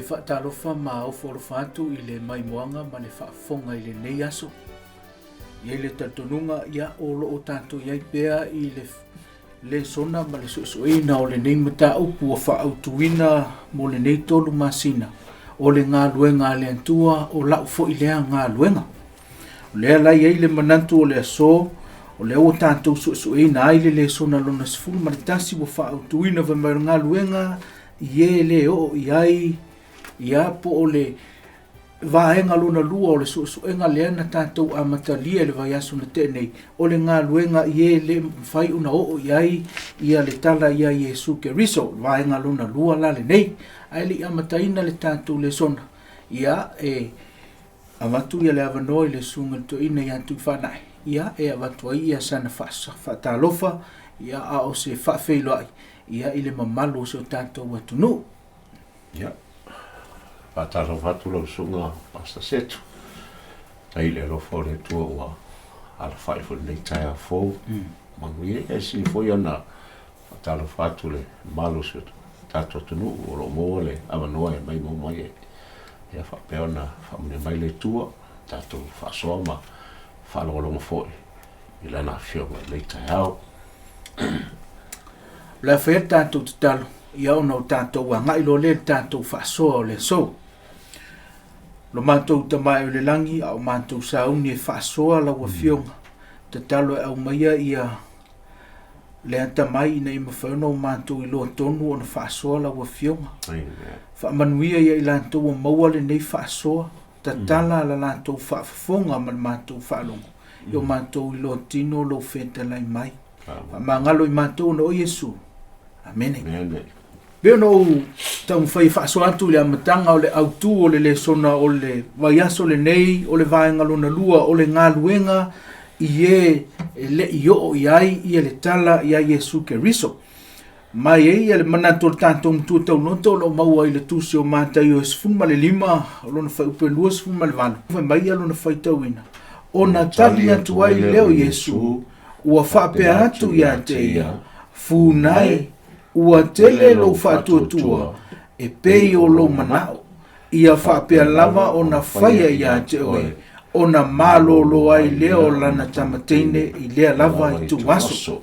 faatalofa ma ofo alofa atu i le maimoaga ma le faafofoga i lenei aso. E i ai le talitonuga, ia, o lo o tatou i ai pea i le lesona ma le suesueina o lenei mataupu ua faaautuina mo lenei 3 masina, o le galuega a le Atua, o lau foi lea galuega. O lea la e i ai le manatu o le aso, o lea ua tatou suesueina ai le lesona lona 11 ua faaautuina fai mai o le galuega i e le oo i ai, ia, po o le vaega lona lua o le suesuega lea na tatou amatalia i le vaiaso na tea nei, o le galuega i e le mafai ona oo i ai ia le tala ia Iesu Keriso, vaega lona lua la lenei. Ae le i amataina le tatou lesona, ia, e avatu ia le avanoa i le susuga i le toeaina ia Tuifaanai, ia, e avatu ai ia sana faatalofa, ia, a o se faafeiloai, ia, i le mamalu o si o tatou atunuu. Ia, faatalofa atu lau susuga Pastor Setu, tai le alofa o le Atua ua alafai foi lenei taeao fou. Manuia ia, e sili foi ona faatalofa atu le mamalu o si o tatou atunuu o lo o maua le avanoa e maimau mai e ia faapea ona faamanuia mai le Atua, tatou faasoa ma faalogologo foi i Lana Afioga i lenei taeao. O le a faia le tatou tatalo, ia ona o tatou agai loa lea i le tatou faasoa o le aso. Lo matou Tama e o le lagi, a o matou sauni e faasoa lau Afioga, tatalo e aumaia ia le atamai ina ia mafai ona o matou iloa tonu ona faasoa lau Afioga. Faamanuia ia i latou ua maua lenei faasoa, tatala la latou faafofoga ma le matou faalogo, ia o matou iloa tino lou fetalai mai. Faamagalo i matou ona o Iesu. Amene. Amene. Pei ona ou taumafai e faasoa atu i le amataga o le autu o le lesona o le vaiaso lenei o le vaega lona lua o le galuega i e e le i oo i ai ia le tala ia Iesu Keriso. Ma e i ai ia le manatu o le tatou matua tauloto o lo o maua i le tusi o Mataio e 15 o lona fuaiupu e 28, fai mai ia lona faitauina, Ona tali atu ai lea o Iesu, ua faapea atu ia te ia, Funai, ua tele lou faatuatua, e pei o lou manao, ia faapea lava ona faia ia te oe, ona malolo ai lea o lana tama teine i lea lava ituaso.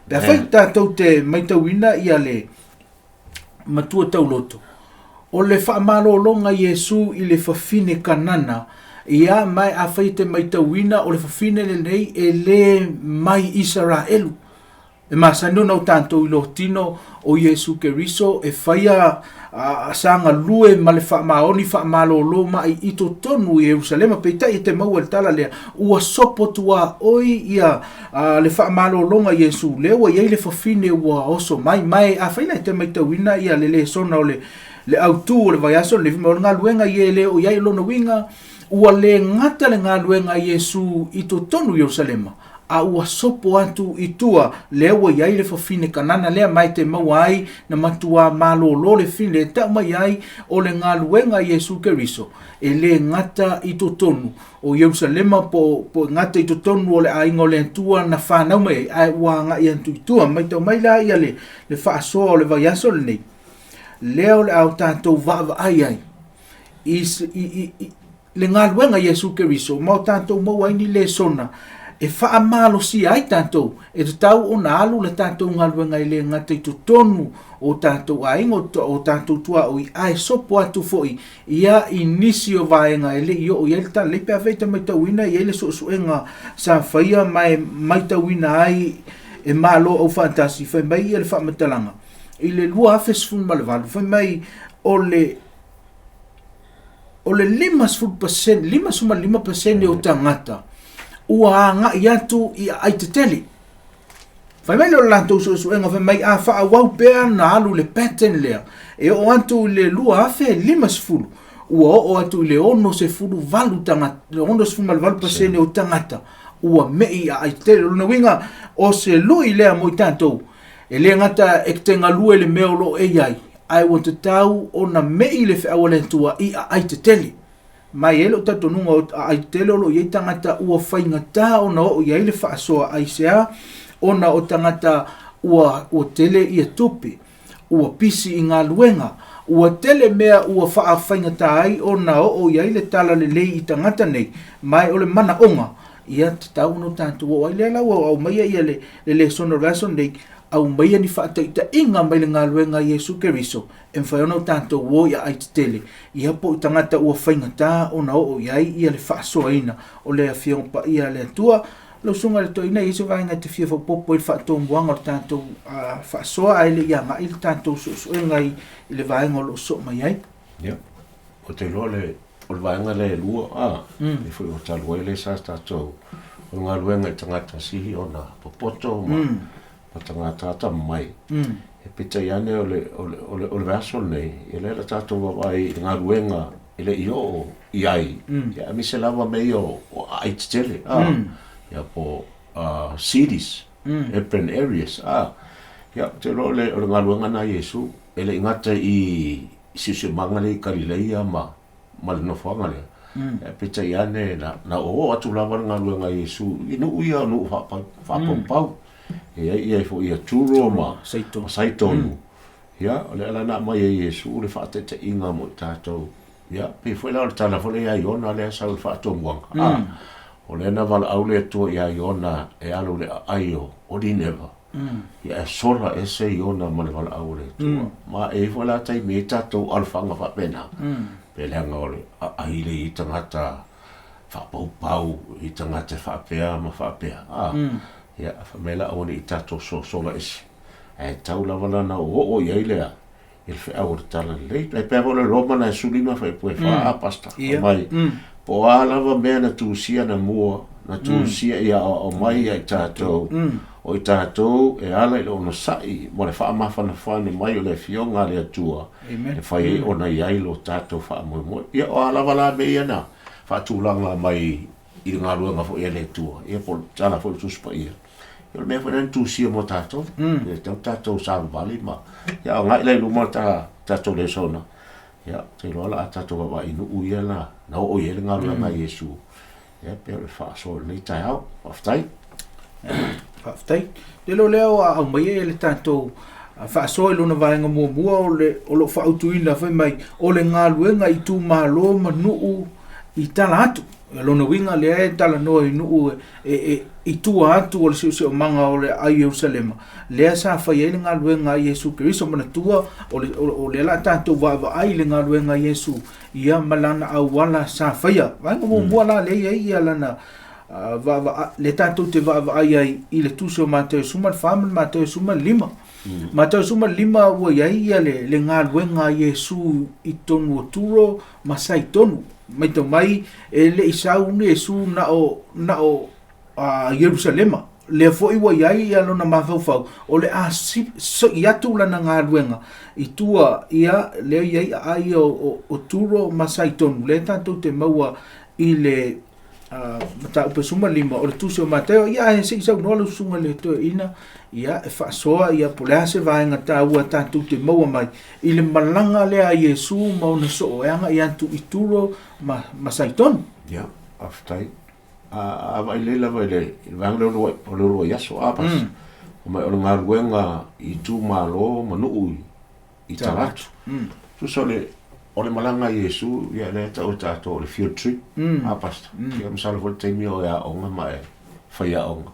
Pe afai tatou te maitauina ia le matua tauloto, o le faamalologa Iesu i le fafine Kanana, ia, ma e afai e te maitauina o le fafine lenei e le mai Isaraelu. E masani ona o tatou iloa tino o Iesu Keriso e faia sa galue ma le faamaoni faamalolo mai i totonu i Ierusalema. Peitai e te maua i le tala lea, ua sopo tuaoi ia le faamalologa i Iesu, lea ua i ai le fafine ua oso mai. Ma e afai la e te maitauina ia le lesona o le le autu o le vaiaso lenei, fai mai o le galuega i e le oo i ai. O lona uiga, ua le gata le galuega a Iesu i totonu i Ierusalema, a ua sopo atu i tua, lea ua i ai le fafine Kanana lea, ma e te maua ai na matuā malolo le fafine e tau mai ai o le galuega a Iesu Keriso e le gata i totonu o Ierusalema po o e gata i totonu o le aiga o le Atua na fanau mai ai, ae ua agai atu i tua. Maitau mai la ia le faasoa o le vaiaso lenei, lea o le a o tatou vaavaai ai i le galuega a Iesu Keriso, ma o tatou maua ai ni lesona e faamalosia ai tatou, e tatau ona alu le tatou galuega e le gata i totonu o tatou aiga, o tatou tuaoi, ae sopo atu foi ia i nisi o vaega e le i oo i ai le talalelei. Pe afai e te maitauina e i ai le suesuega sa faia ma e maitauina ai e Malo Aufaatasi, fai mai ia le faamatalaga i le 2018, fai mai o le 50%, 55% o tagata ua agai atu i aai tetele. Fai mai lea o le latou suesuega, fai mai a faaauau pea na alu le pattern lea, e oo atu i le 2050, ua oo atu i le 68 tagata, 68% o tagata ua mei i aai tetele. O lona uiga, o se lui lea mo i tatou, e le gata e te galue i le mea o lo o e i ai, ae ua tatau ona mei le feau a le Atua i aai tetele. Ma e i ai lou talitonuga o aai tetele o lo o i ai tagata ua faigata ona oo i ai le faasoa aisea ona o tagata ua tele ia tupe, ua pisi i galuega, Ua tele mea ua faafaigata ai ona oo i ai le talalelei i tagata nei, ma e o le manaoga, ia tatau ona o tatou oo ai. Lea la ua aumaia ia le le lesona o le vaiaso lenei, aumaia ni faataitaiga mai le galuega a Iesu Keriso e mafai ona o tatou o i aai tetele, ia po o tagata ua faigata ona oo i ai ia le faasoaina o le Afioga Paia a le Atua. Lau Susuga i le Toeaina, e i ai se vaega e te fia faaopoopo ai i le faatomuaga o le tatou faasoa ae le i agai le tatou suesuega i le vaega o lo o sosoo mai ai? Ia, ou te iloa le, o le vaega lea e lua, a, mm. e foi o talu ai lea sa tatou, o le galuega i tagata sihi ona popoto ma, mm. ma tagata atamamai. Mm. E peitai ane o le, o le, o le, o le vaiaso lenei, ia lea la tatou vaavaai i le galuega e le i oo i ai, mm. ia aemaise lava mea ia o, o aai tetele, a, mm. ia po cities, mm. urban areas, a, ia, te iloa o le, o le galuega na Iesu, e le i gata i siosiomaga lea i Kalileia ma, ma le nofoaga lea, mm. Ia, peitai ane, na, na oo atu lava le galuega a Iesu i nuu ia o nuu faapaupau. Mm. E i ai ia foi ia Turo ma ma Saitonu. Mm. Ia, o le ala na aumai ai e Iesu le faataitaiga mo i tatou. Ia, pei foi la o le tala foi lea ia Iona lea sau i le faatomuaga. Mm. Ah, o lea na valaau le Atua ia Iona e alu i le aai o, o Nineva. Mm. Ia, e sola ese Iona ma le valaau o le Atua. Mm. Ma e i ai foi la taimi e i ai tatou alofaga faapena. Mm. Pe leaga o le aai le i tagata faapaupau i tagata e faapea ma faapea. Ah, mm. Ia, fai mai la aua ne i tatou sosola ese. Ae tau lava la na oo i ai lea i le feau o le Talalelei. E pei foi o le Roma na e 15 faipue e fa a pasta. Mai, po o a lava mea na tusia na mua, na tusia ia aoao mai ia i tatou, o i tatou e ala i le onosai ma le faamafanafana mai o le Afioga a le Atua, e fai ai ona i ai lo tatou faamoemoe. Ia o a lava la mea ia na faatulaga mai i le galuega foi a le Atua, ia po o le tala foi o le Tusi Paia. Ia o le mea foi lea na tusia mo tatou, mm. e tatau tatou savavali ma, ia agai la i luma ta, tatou lesona, ia te iloa la a tatou vaavaai i nuu ia na, na oo i ai le galuega mm. a Iesu. Ia pei o le faasoa i lenei taeao. Faafetai. Faafetai. Lelo lea o a aumai e le tatou faasoa i lona vaega muamua o le o lo o faautuina fai mai o le galuega i itumalo ma nuu i tala atu. O lona uiga lea e talanoa i nuu e, e, i tua atu o le siosiomaga o le ai Ierusalema, lea sa fai ai le galuega a Iesu Keriso. Manatua, o, le, o, o lea la tatou vaavaai i le galuega a Iesu, ia ma lana auala sa faia. Vaega muamua la lea i ai ia lana vaavaa, le tatou te vaavaai ai i le tusi o Mateo 14 ma le Mateo 15. Mm. Mateo 15 ua i ai ia le, le galuega a Iesu i totonu o Turo ma Saitonu. Maitau mai e le i sau ni Iesu na o, na o Ierusalema. Lea foi ua i ai ia lona mafaufau o le a soi atu lana galuega i tua ia lea i ai aai ia o, o, o Turo ma Saitonu. Lea tatou te maua i le mataupu e 15 o le tusi o Mateo, ia ae se i saunoa lau susuga i le toeaina, ia e faasoa ia po o le a se vaega taua tatou te maua mai i le malaga lea a Iesu ma ona soo e agai atu i Turo ma, ma Saitonu. Ia, faafetai. A, a vaai lelei lava i le, i le vaega lea o le, o le uluai aso, a pas, mm. mai o le galuega i itumalo ma nuu i, i tala atu. Mm. Tusa o le, o le malaga a Iesu, ia lea e tau e tatou o le field trip, mm. a pastor. Mm. Ia masalo foi le taimi o e aoga ma e fai aoga.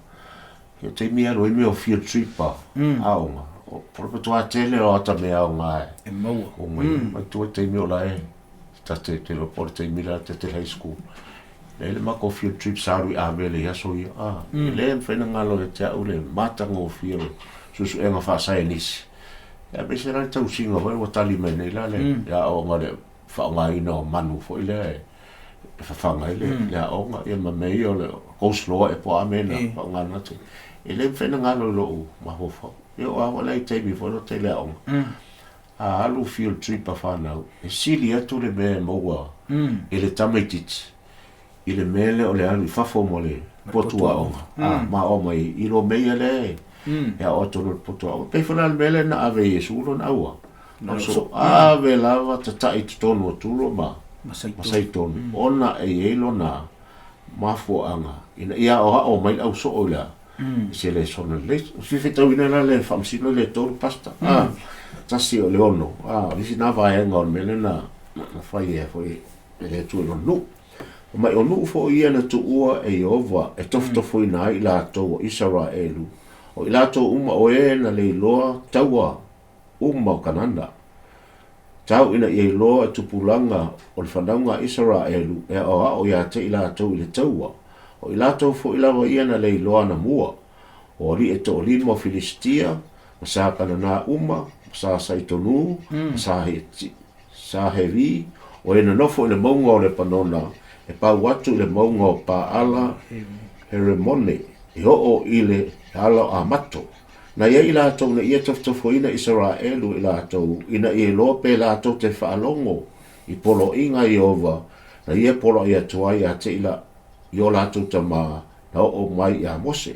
Ia taimi e alu ai mea o field trip a, mm. aoga. O polopetua tele o ata mea aoga e. E maua. O mai, mm. mai tua taimi o la e, ta te, te lopo le taimi la te te high school. Le le matou field trip sa alu i Avele i aso ia. Ah, mm. e le mawhai na ngalo e te au le matagofie o suesuega faasaienisi. Ia aemaise la le tausiga foi ua tali mai nei la le mm. le aoga le faaaogaina o manu foi lea e, e fafaga ai le, mm. le aoga ia ma mea ia o le coleslaw e po a mea na faaaogaina te. E le mafai na galo i lou mafaufau. Ia o a foi la i taimi foi lea o le aoga. Mm. A alu field trip a whanau, e sili atu le mea e maua mm. e le tamaitiiti i le mea lea o le alu i fafo ma le potu aoga. Mm. A, ma o mai i lo mea lea e, mm. e ao atu le potu aoga. Pei foi la le mea lea na ave i Iesu lona aua. No, so, ave lava tata'i totonu o Turo ma, ma Saitonu. Mm. Ona e i ai lona mafuaaga ina ia aoao mai le au soo i le a. I se lesona lelei. O fia faitauina la le faamasino le tolu pastor. 1 o le 6. O le isi na vaega o le mea lea na fai ai foi e le Atua i lona nuu. Mai o nuu foi ia na tuua e Ieova e tofotofoina ai i latou o Isaraelu, o i latou uma o e na leiloa taua uma o Kanana. Tau ina ia iloa e tupulaga o le fanauga a Isaraelu e aoao ia te i latou i le taua, o i latou foi lava ia na leiloa anamua, o alii e toalima o Filisitia, ma sa Kanana uma, ma sa Saitonu, ma sa Heti, sa Hevi, o e nonofo i le mauga o Lepanona, e pau atu i le mauga o Paala Heremone, e oo i le ala o Amato. Na i ai i latou ina ia tofotofoina Isaraelu i latou, ina ia iloa pe latou te faalogo i poloaiga a Ieova, na ia poloai atu ai ia te i o latou tama, na oo mai iā Mose.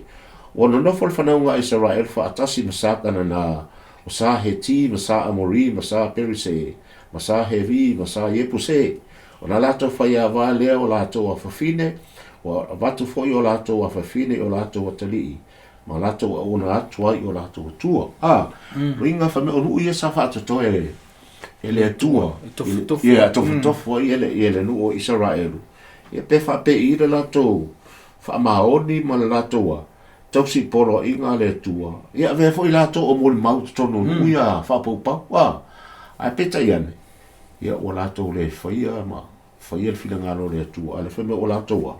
Ua nonofo le fanauga a Isaraelu faatasi ma sa Kanana, o sa Heti ma sa Amori ma sa Perise, ma sa Hevi ma sa Iepuse. O nā latou faiāvā lea o latou afafine, ua avatu foi o latou afafine i o latou atalii, ma latou auauna atu ai i o latou Atua. A, uiga fai mai o nuu ia sa faatotoe e le Atua, ia tofotofo ai e le nuu o Isaraelu, ia pe faapei le latou faamaoni ma le latou a, tausi poloaiga a le Atua, ia avea foi latou o molimau i totonu o nuu ia faapaupau, a, ae peitai ane, ia ua latou le faia ma faia le finagalo o le Atua, a o lea fai mai ua latou a,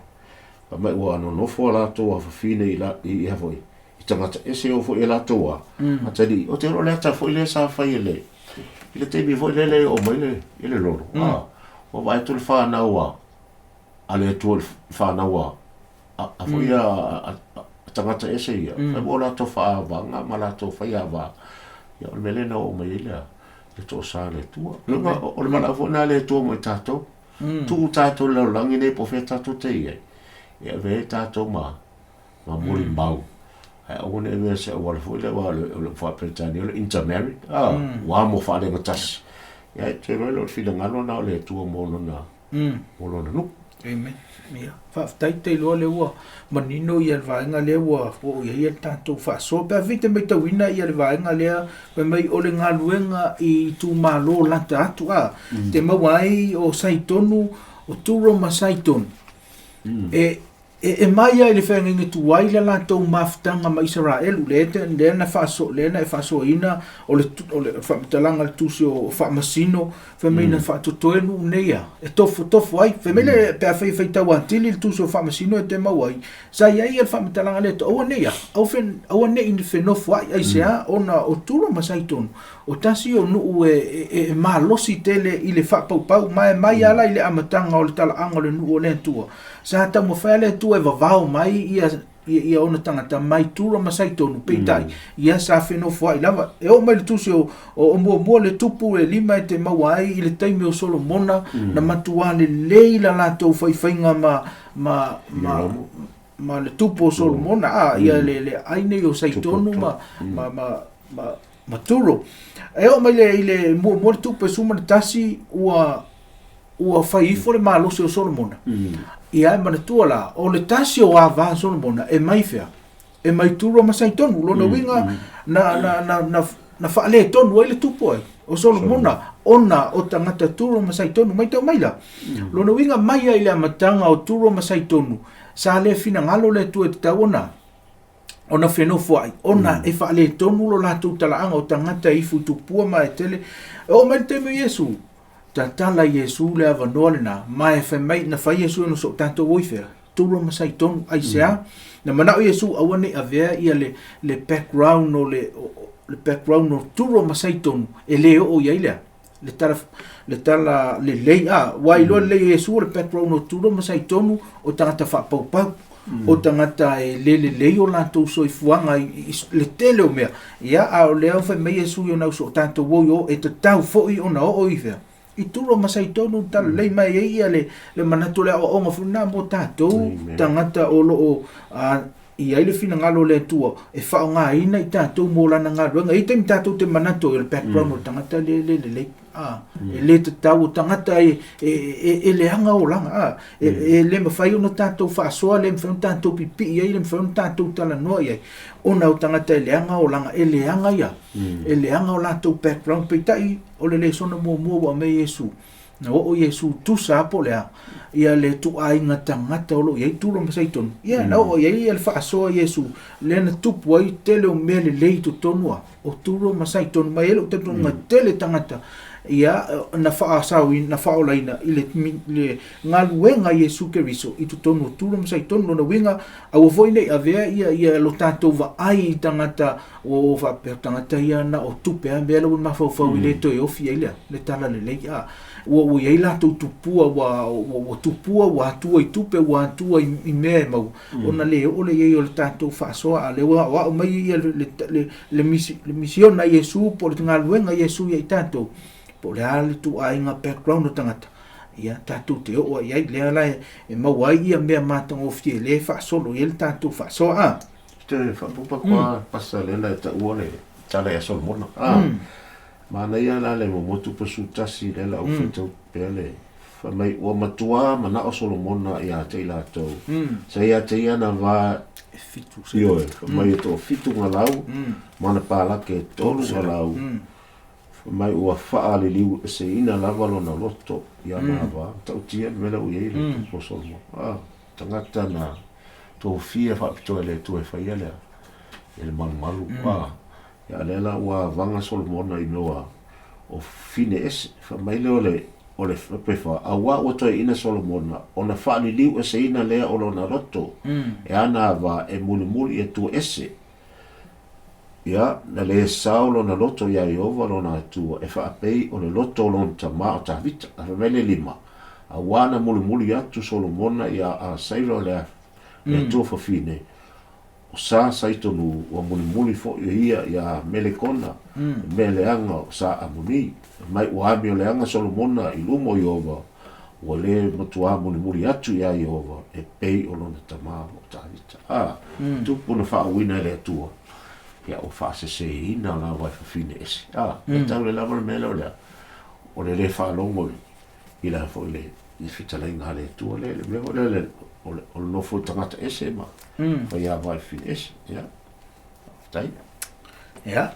fai mai ua nonofo a latou afafine i la, i ia foi, i tagata ese o foi e latou a, atalii, o te iloa o le ata foi lea sa fai e le, i le taimi foi lele e oo mai le, i le lolo, a, ua vaai atu le fanau a, a le Atua i le fanau a, a foi a, a tagata ese ia, fai mai o latou faaavaga ma latou faiava, ia o le mea lea na oo mai ai le, le toosa a le Atua. Luga, o le manao foi lena a le Atua mo i tatou. Tuu tatou i le lalolagi nei po o fea tatou te i ai, e ave ai tatou ma, ma molimau. Ae aua ne i avea se auala foi lea, aua o le faa-Peretania o le intermarried, ua amo faalegatasi. Ia, e te iloa o le finagalo lena o le Atua mo lona, mo lona nuu. Amen. Ia, faafetai te iloa lea ua manino ia le vaega lea ua oo i ai le tatou faasoa. Pe afai e te matauina ia le vaega lea fai mai o le galuega i itumalo lata atu a, te maua ai o Saitonu, o Turo ma Saitonu. E E mai lava i le feagaiga tuai le latou mafutaga ma Isaraelu, lea te, lea na faaso, lea na e faasoaina o le, o le faamatalaga a le tusi o Faamasino, fai mai na faatotoe nuu nei a, e tofotofo ai. Fai mai le, pe afai e faitau atili le tusi o Faamasino e te maua ai, sa i ai le faamatalaga lea, aua nei a, aua fe, aua ne i fenofoai, aisea, ona o Turo ma Saitonu, O tasi o nuu e malosi tele i le faapaupau, ma e mai ala i le amataga o le talaaga o le nuu o le Atua. Sa taumafai a le Atua e vavao mai ia ia ona tagata mai Turo ma Saitonu, peitai, ia sa fenofoai lava. E oo mai le tusi o, o Muamua le tupu e lima e te maua ai i le taimi o Solomona, na matuā lelei la latou faifaiga ma, ma, ma, ma le tupu o Solomona, a, ia le, le ai nei o Saitonu ma, ma, ma, ma, ma Turo. E oo mai le, i le muamua le tupe 11 ua ua fai ifo le malosi o Solomona. Ia e manatua la, o le tasi o ava a Solomona e mai fea? E mai Turo ma Saitonu. Lona uiga na, na, na, na, na faaletonu ai le tupu ai o Solomona ona o tagata Turo ma Saitonu. Maitau mai la. Lona uiga mai ai le amataga o Turo ma Saitonu, sa le finagalo le Atua e tatau ona ona fenofoai, ona e faaletonu lo latou talaaga o tagata e ifo i tupua ma e tele. E oo mai le taimi o Iesu, tatala Iesu le avanoa lena, ma e fai mai, na fai Iesu ona so o tatou o i fea? Turo ma Saitonu, aisea? Na manao Iesu aua ne i avea ia le, le background o le, o, le background o Turo ma Saitonu e le oo i ai lea le tala le tala lelei a ua iloa lelei e Iesu o le background o Turo ma Saitonu o tagata faapaupau o tagata e le lelei o latou soifuaga i le tele o mea ia a o lea fai mai Iesu i ona uso o tatou o i o e tatau foi ona oo i fea i Turo ma Saitonu le tala lelei mai ai ia le manatu o le aoaoga foi lena mo tatou tagata o lo o i ai le finagalo o le Atua e faaaogaina i tatou mo Lana galuega. E i ai taimi tatou te manatu ai o le background o le tagata lea e le lelei, a, e le tatau, o tagata e, e, e, e leaga olaga, a, e, e le mafai ona tatou faasoa, le mafai ona tatou pipii ai, le mafai ona tatou talanoa i ai, ona o tagata e leaga olaga, e leaga ia, e leaga o latou background. Peitai, o le lesona muamua ua aumai e Iesu, Na oo Iesu tusa lava po o le a ia le ituaiga tagata o lo o i ai Turo ma Saitoni. Ia, na oo i ai le faasoa Iesu lea na tupu ai tele o mea lelei i totonu a o Turo ma Saitoni. Ma e i ai lou talitonuga e tele tagata ia na faasaoina, na faaolaina i le, le galuega a Iesu Keriso i totonu o Turo ma Saitoni. Lona uiga, aua foi ne i avea ia, ia lo tatou vaai i tagata Ua ou faapea, o tagata ia na o tupe lava mea la ua mafaufau i le toe ofi ai lea, le talalelei. A, ua, ua i ai latou tupua, ua, ua, ua tupua, ua atua i tupe, ua atua i, i mea e maua, ona le oo lea i ai o le tatou faasoa. A o lea ua aoao mai ia le, le, le, le, misi, le misiona a Iesu po o le galuega a Iesu ia i tatou, po o le a le ituaiga background o tagata, ia tatou te oo ai i ai. Lea la e, e maua ai ia mea matagofie lea e faasolo i ai le tatou faasoa. A. Te faapupa koa pasa le la e taua le tala ia Solomona. Ah, manaia la le momotu pasu tasi le la o whetau pea le wha mai ua matua manao Solomona ia te i latou. Sa ia te ia na va E fitu se. Ioe, wha mai e tō fitu ngā lau, mana pālake e tolu ngā lau. Wha mai ua whaaliliu e se ina lava lona loto ia nā va. Tautia le mea la ua i ai le tupu o Solomona. Ah, tagata na tofia faapitoa e le Atua e faia lea e le malumalu. A, ia lea la ua avaga Solomona i mea ua o fine ese. Fai mai lea o le o le pepa, auā ua toeaina Solomona ona faaliliu eseina lea o lona loto e ana ava e mulimuli i Atua ese. Ia, na le sao lona loto iā Ieova lona Atua e faapei o le loto o lona tamā o Tavita. A fai mai le lima, Auā na mulimuli atu Solomona iā Asaira o le Atua fafine, o Sa Saitonu, ua mulimuli foi o ia iā Melekona, le mea leaga o Sa Amoni. Fai mai ua amioleaga Solomona i luma o Ieova, ua le matuā mulimuli atu iā Ieova e pei o lona tamā o Tavita. A, tupu na faauuina e le Atua, ia ua faaseseina lava e fafine ese. A, e tau le lava le mea lea o le a, o le le faalogo i la foi le i fetalaiga a le Atua le, le mea foi lea le, o le, o le nofo i tagata ese ma fai ava i fafine ese. Ia, faafetai. Ia,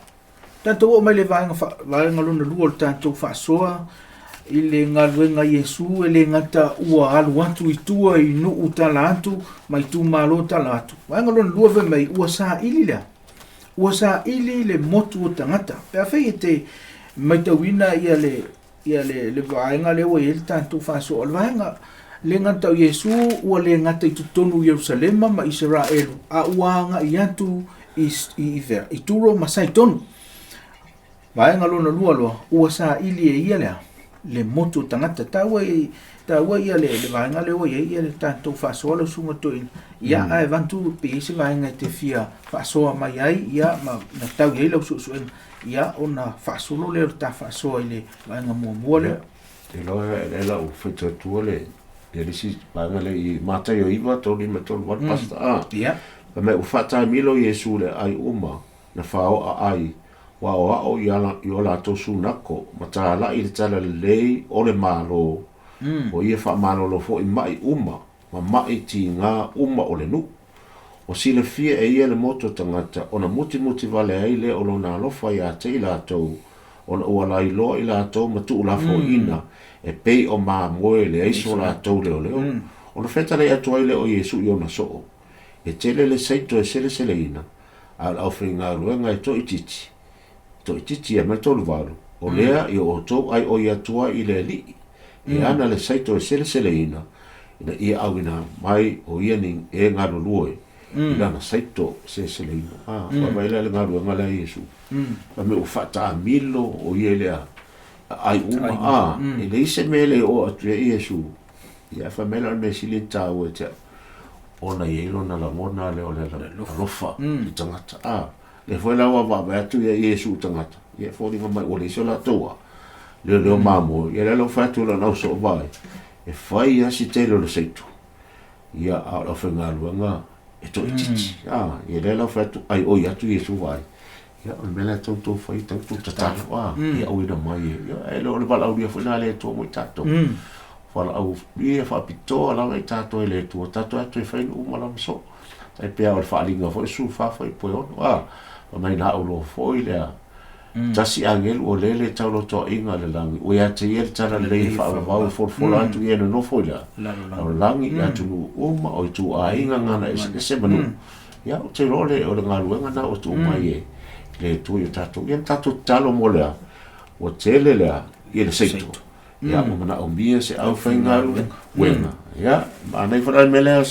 Tatou oo mai le vaega, fa, vaega lona lua o le tatou faasoa i le galuega a Iesu e le gata ua alu atu i tua i nuu tala atu ma itumalo tala atu. Vaega lona lua fai mai ua saili lea. Ua saili le motu o tagata. Pe afai e te maitauina ia le ia le, le vaega lea ua i ai le tatou faasoa. O le vaega le gata o Iesu ua le gata i totonu o Ierusalema ma Isaraelu, a ua agai atu i, i, i fea? I Turo ma Saitonu. Vaega lona lua loa, ua saili e ia lea le motu o tagata. Taua i taua ia le, le vaega lea ua i ai ia le tatou faasoa lau susuga toeaina. Ia, ae avatu pe i ai se vaega e te fia faasoa mai ai, ia, ma na tau i ai lau suesuega. Ia, ona faasolo lea o le ta faasoa i le vaega muamua lea. Te iloa e le lau faitau atua le ia le isi vaega lea i Mataio 9, 3, 5, 3, 8, Pastor A. Ia. Fai mai ua faataamilo Iesu le aai uma na faaoa ai, ua aoao i ala i o latou sunako ma talai le tala lelei o le Malo, o ia faamalolo foi maʻi uma ma maʻi tigā uma o le nuu. Ua silafia e ia le motu o tagata ona mutimuti vale ai lea o lona alofa iā te i latou, ona ua lailoa i latou ma tuulafoaiina e pei o mamoe leai so latou leoleo. Ona fetalai atu ai lea o Iesu i ona soo, E tele le saito e seleseleina, a o le aufaigaluega e toaitiiti, toaitiiti ia mai 38, o lea i o outou aioi atu ai i le Alii, e ana le saito e seleseleina, ina ia auina mai o ia ni e galulue i lana saito seleseleina. A, vaavaai la i le galuega lea a Iesu. Fai mai ua faataamilo o ia i le aai uma, a, e leai se mea e le oo atu i ai Iesu. Ia, fai mai la o le mea sili ona taua ia te au, ona i ai lona lagona lea o le alofa i tagata. A, Lea foi la ua vaavaai atu ia Iesu i tagata, ia e foliga mai ua leai so latou a leoleo mamoe. Ia lea la ua fai atu lana ausoo vaai, e fai lava si tele o le saito, ia a o le aufaigaluega E toaitiiti. A, ia lea la ua fai atu, ai oi atu Iesu vaai. Ia, o le mea lea e tatau ona outou faia, tatau ona outou tatalo, a, ia auina mai e, ia, e le o le valaaulia foi lena a le Atua mo i tatou. Valaaulia faapitoa lava i tatou e le Atua, tatou atu e fai nuu uma lava soo. Tai pei lava o le faaaliga foi o le 14 fuaiupu e 6, a, fai mai na au loa foi lea, tasi agelu o lele tau lotoaiga i le lagi, ua ia te ia le tala lelei e faavavau e folafola atu i e nonofo i le lalolagi i atunuu uma o ituaiga gana eseese ma nuu. Ia, ou te iloa o le, o le galuega lena ua tuu mai e le Atua i o tatou. Ia, na tatou tatalo mo lea, ua tele lea, ia le seito. Ia, ua manaomia se aufaigaluega. Ia, manaia foi la le mea lea,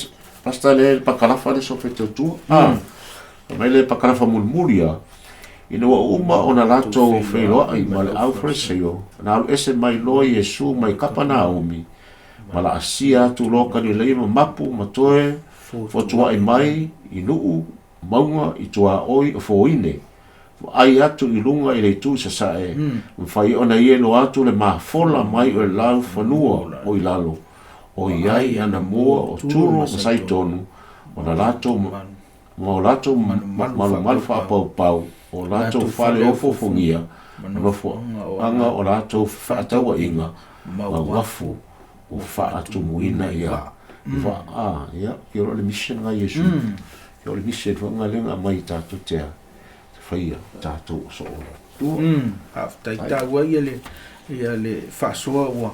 Pastor, le pakalafa le sofe tautua. Ah, fai mai le pakalafa mulimuli ia, ina ua uma ona latou feiloai ma le aufaleseio, na alu ese mai loa Iesu mai Kapanaumi, ma laasia atu loa Kalileia ma mapu ma toe fotuai mai i nuu mauga i tuaoi o Foine, vaai atu i luga i le itu i sasae, mafai ona ia iloa atu le mafola mai o le laufanua o i lalo, o i ai ana mua o Turo ma Saitonu, o na latou ma o latou malumalu faapaupau, o latou fale ofoofogia, ma nofoaga o latou fefaatauaiga, ma uafu ua faatumuina ia i vaa. Ah, ia, ia o le mission nga Iesu. Ia o le mission foi nga lea na aumai i tatou te a, te faia tatou o soo le Atua. Faafetai taua ia le ia le faasoa ua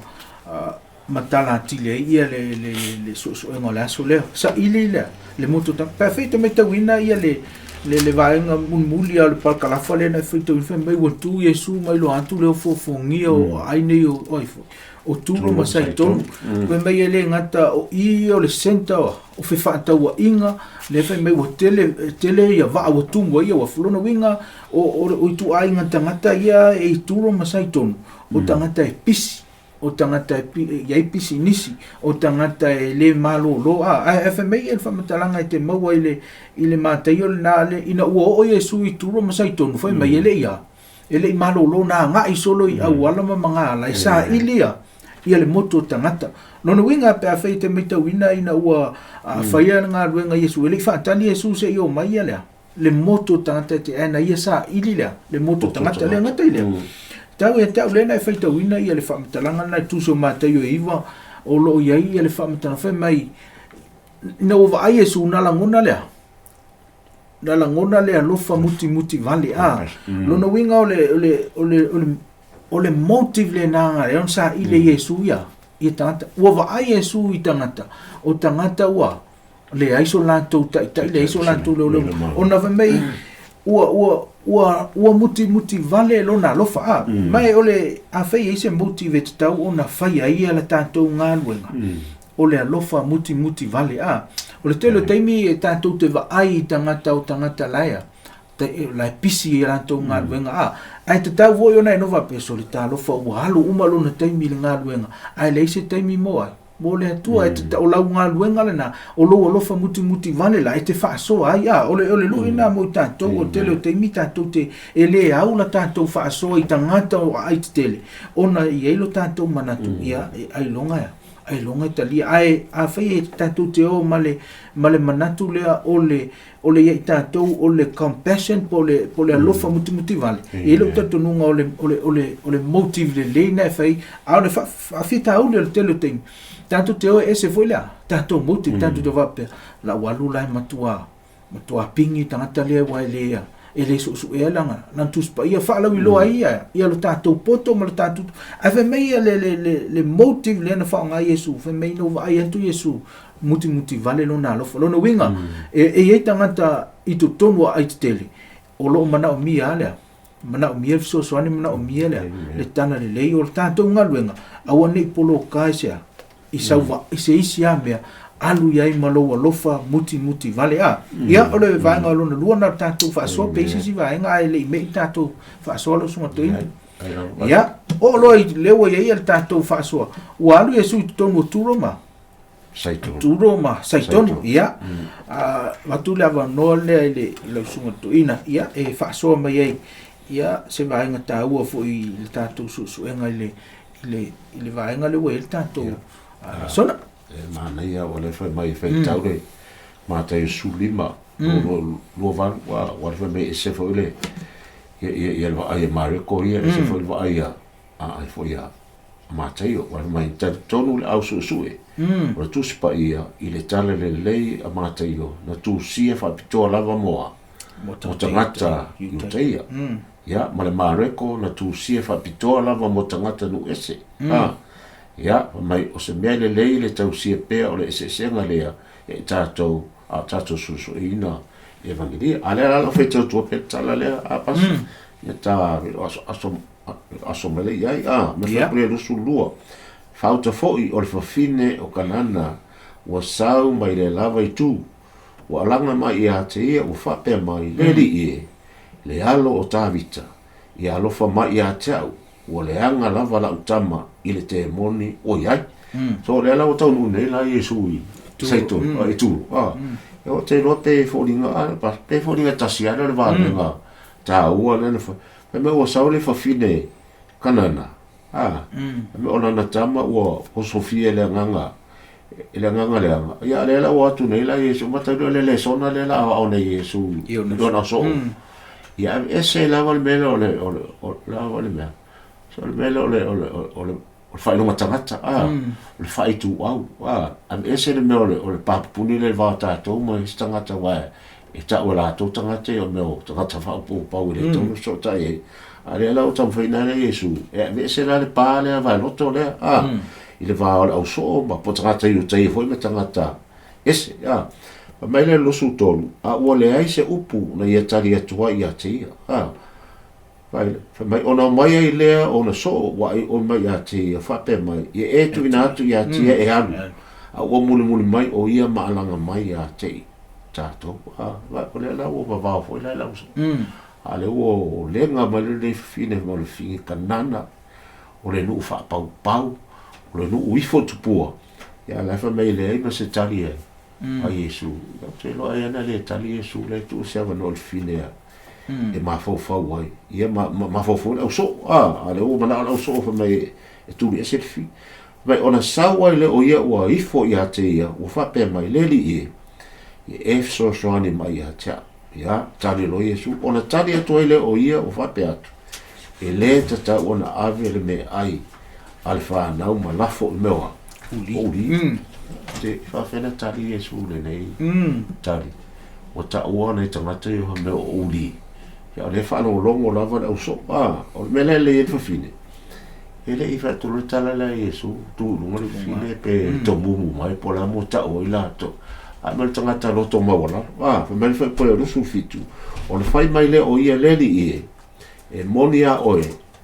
matala atili ai ia le le le suesuega o le aso lea. Saili lea le motu ta pe afai te matauina ia le le le vaega mulimuli lava o le parakalafa lea na e faitauina fai mai ua tu Iesu ma iloa atu le ofoofogia o aai nei o ai foi o Turo ma Saitonu. Fai mai e le gata o i o le centre o fefaatauaiga lea fai mai ua tele tele ia vaa ua tumu ai ia uafu. Lona uiga o o ituaiga tagata ia e i Turo ma Saitonu o tagata e pisi o tagata e i ai pisinisi, o tagata e le malolo, a, ae fai mai le faamatalaga e te maua i le, i le Mataio lena, le, ina ua oo Iesu i Turo ma Saitonu, fai mai e le i a, e le i malolo na agai solo i auala ma magaala, e saili ia, ia le motu o tagata. Lona uiga pe afai e te matauina ina ua faia le galuega a Iesu, e le i faatali Iesu seia oo mai ia lea, le motu o tagata e te ae na ia saili lea le motu o tagata le gata i lea. Tau ia te au lea na e faitauina ia le faamatalaga lena i Tusi o Mataio e 9 o lo o i ai ia le faamatalaga fai mai ina ua vaai Iesu na lagona lea na lagona le alofa mutimuti vale a lona uiga o le o le o le o le o le motive lena na e ona saili ai Iesu ia ia tagata ua vaai Iesu i tagata o tagata ua leai so latou taitai, leai so latou leoleo. Ona fai mai, ua, ua, ua, ua mutimuti vale lona alofa. A, mm. Mai o le, afai e i ai se motive e tatau ona fai ai ia la tatou galuega, o le alofa mutimuti vale. A, o le tele o taimi e tatou te vaai i tagata o tagata laea, la e pisi i latou galuega. A, ae tatau foi ona e nofo faapea, sole talofa ua alu uma lona taimi i le galuega, ae leai se taimi mo ai. Mo le Atua, e te, o lau galuega lena, o lou alofa mutimuti vale la, e te faasoa ai. A, o le, o le lui lena mo i tatou, o le tele o taimi tatou te, e le au la tatou faasoa i tagata o aai tetele, ona e i ai lo tatou manatu, ia, e ailoga e a, ailoga e talia. Ae afai e tatou te o ma le, ma le manatu lea o le, o le ia i tatou o le compassion po o le, po o le alofa mutimuti vale, e i ai lou talitonuga o le, o le, o le, o le motive lelei lena e fai, a o le faafitauli o le tele o taimi, tatou te o e ese foi le a, tatou motive, tatou te faapea, la ua alu la e matua, matua pigi tagata lea aua e le, e le suesuea lana, lana Tusi Paia, faalauiloa ai ia, ia lo tatou poto ma lo tatou, ae fai mai ia le, le, le, le motive lea na faaaoga ai Iesu, fai mai ina ua vaai atu Iesu, mutimuti vale lona alofa. Lona uiga, e i ai tagata i totonu o aai tetele, o lo o manaomia lava lea, manaomia le fesoasoani, manaomia lea, le tala lelei o le tatou galuega, aua ne i poloka i se a, i sau va, i se isi lava mea, alu i ai ma lou alofa mutimuti vale. A, ia, o le vaega lona lua lena o le tatou faasoa, pe i ai se isi vaega ae le i mei tatou faasoa lau Susuga Toeaina. Ia, oo loa i lea ua i ai le tatou faasoa, ua alu Iesu i totonu o Turo ma Saitonu. Turo ma Saitonu, ia. Avatu le avanoa lea i le lau Susuga Toeaina, ia, e faasoa mai ai, ia, se vaega taua foi i le tatou suesuega i le, i le, i le vaega lea ua i ai le tatou lesona. E manaia ua le fai mai e faitau le Mataio 15, 2, 2, 8, ua ua le fai mai e ese foi le ia ia ia le vaai a Mareko ia, ese foi le vaai a a ai foi a Mataio. Ua le fai mai, talitonu le au suesue o le Tusi Paia i le tala lelei a Mataio na tusia faapitoa lava mo a mo tagata Iutaia. Ia, ma le Mareko na tusia faapitoa lava mo tagata nuu ese. A, ia, fai mai, o se mea lelei le tausia pea o le eseesega lea e tatou, a o tatou suesueina i Evangelia. A lea la lau faitau tua pea le tala lea, a pasi, ia ta aso, aso, aso mai le i ai, a, ma yeah. le 22. Fauta foi o le fafine o Kanana, ua sau mai le lava i tu, ua alaga mai ia te ia, ua faapea mai, le alii e, le alo o Tavita, ia alofa mai ia te au, ua leaga lava lau tama i le temoni ua i ai. So lea la ua taunuu nei la Iesu i Saitoni, i Turo. E o te iloa pe foliga, pe foliga tasi lava lea o le vaega taua lea na fai. Fai mai ua sau le fafine Kanana, fai mai o lana tama ua osofia e le agaga, e le agaga leaga. Ia a lea la ua atu nei la Iesu, matau lea o le lesona lea la aoao nei Iesu i lona soo. Ia aveese lava le mea lea o le, o le, o le a foi le mea? So o le mea lea o le, o le, o le, o le faailoga tagata, a, o le faaituau, a, aveese le mea o le, o le papupuni lea i le va o tatou ma isi tagata aua e tau e latou tagata ia o mea o tagata faaopoopau e le tatau ona fesootai ai. A lea la ua taumafai ina lea Iesu, e aveese la le pa lea vaeloto lea, a, i le va o le ausoo ma po o tagata Iutaia foi ma tagata ese, a. Fai mai lea i le 23, a ua leai se upu na ia tali atu ai ia te ia, a. Fai, fai mai, ona omai ai lea ona soo ua ai oi mai ia te ia, faapea mai, ia e tuuina atu ia te ia e alu, a ua mulimuli mai o ia ma alaga mai ia te i tatou. A, o lea la ua vavao foi la i lau soo. A lea ua lega mai lenei fafine ma le fafine Kanana, o le nuu faapaupau, o le nuu ifo i tupua, Ia la e fai mai e leai ma se tali a a Iesu. Ia ou te iloa ai ana le tali Iesu la e tuu se avanoa i le fafine a e mafaufau ai. Ia ma, ma mafaufau le ausoo, a, a lea ua manao le ausoo fai mai e tuli ese le fafine. Fai mai ona sau ai lea o ia ua ifo ia te ia, ua faapea mai, le Alii e, ia e fesoasoani mai ia te au. Ia, tali loa Iesu. Ona tali atu ai lea o ia ua faapea atu, e lē tatau ona ave le meaai a le fanau ma lafo i mea o a? Uli. O uli. Te faafefea na tali Iesu lenei tali. Ua taua nai tagata ia o mea o uli. Ia o lea e faalogologo lava le ausoo. A, o le mea lea e lelei ai le fafine, e le i fai atu loa le tala lea a Iesu, tu i luga le fafine pe tomumu mai po o le a mo tau ai latou. A ma le tagata loto maualalo. A, fai mai le faipule o 27, ona fai mai lea o ia le alii e, E moni a oe,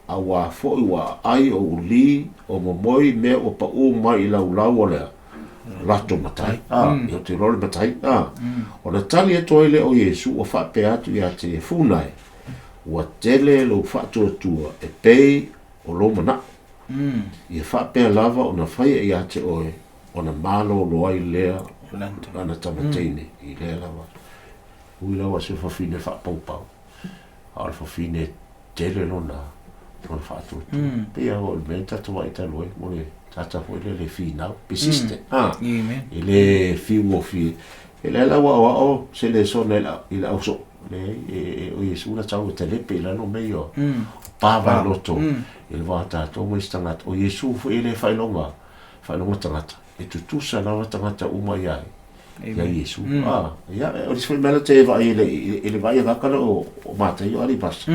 auā foi ua aai o ulī, o momoi mea ua paʻū mai i laulau o le lato matai, a, i o te iloa le matai, a. Ona tali atu ai lea o Iesu ua faapea atu ia te ia, Funa e, ua tele lou faatuatua e pei o lou manaʻo. Ia faapea lava ona faia ia te oe, ona malolo ai lea lana tama teine i lea lava. Ui lava se fafine faapaupau. A o le fafine tele lona lona faatuatua. Pei lava o le mea na tatou vaai talu ai mo le tagata foi lele e finau, persistent. E le fiu gofie. E lea la ua aoao se lesona i le ausoo. Leai, o Iesu na tau e talepe i lalo mea ia o pa vaeloto i le va o tatou ma isi tagata. O Iesu foi e le faailoga, faailoga tagata. E tutusa lava tagata uma ia ia. Ia Iesu. Ah, ia, o le isi foi mea lea te vaai i le, i le vaai a gata lea o, o Mataio a Lipasa.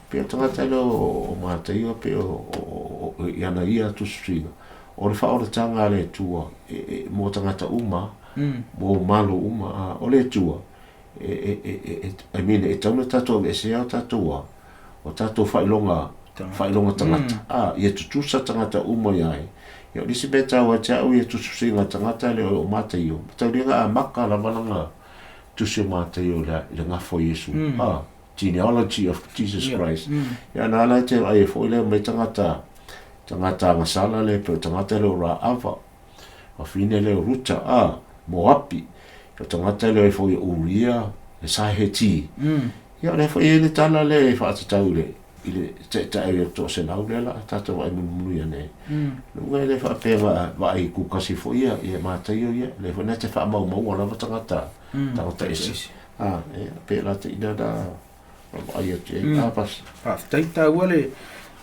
Pei o tagata lea o, o Mataio pei o, o, o, i ana ia tusitusiga, o le faaolataga a le Atua e, e, mo tagata uma, mo malo uma, a, o le Atua, e, e, e, e, e, I mean, e tatau ona tatou aveesea o tatou a, o tatou faailoga, faailoga tagata. A, ia tutusa tagata uma ia ai. Ia, o le isi mea taua ia te au ia tusitusiga tagata lea o Mataio, mataulia na amata lava lana tusi o Mataio i le, i le gafa o Iesu. A, genealogy of Jesus Christ. Ia, na ala e te vaai ai foi lea mai tagata, tagata agasala lea pe o tagata lea o Raava, wafine lea o Ruta, a, Moapi, o tagata lea foi o Uria, le Saheti. Ia, o lea foi e i ai le tala lea e faatatau i le. i le ta'ita'i o le toaselau lea la a tatou vaai mulimuli ane ai. Luga e le faapea va vaai kukasi foi ia ia Mataio ia, lea foi na te faamaumaua lava tagata tagata ese. A e pe la te ina na vaai atu ai a pas. Faafetai taua le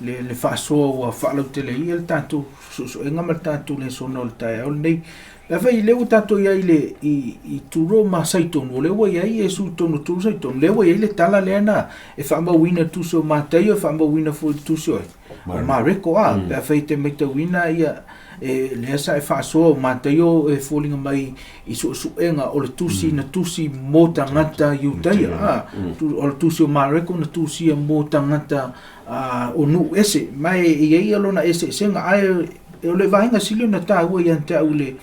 le le faasoa ua faalautele ia le tatou suesuega ma le tatou lesona o le taeao lenei. Pe afai lea ua tatou i ai i le i i Turo ma Saitonu, o lea ua i ai Iesu i totonu o Turo Saitonu, lea ua i ai le tala lea na e faamauina i le tusi o Mataio, e faamauina foi i le tusi o ai? O Mareko, a, pe afai e te maitauina ia e lea sa e faasoa o Mataio e foliga mai i suesuega o le tusi na tusi mo tagata Iutaia, a, o le tusi o Mareko na tusia mo tagata o nuu ese, ma e i ai ia lona eseesega, ae o le vaega sili ona taua ia te au i le,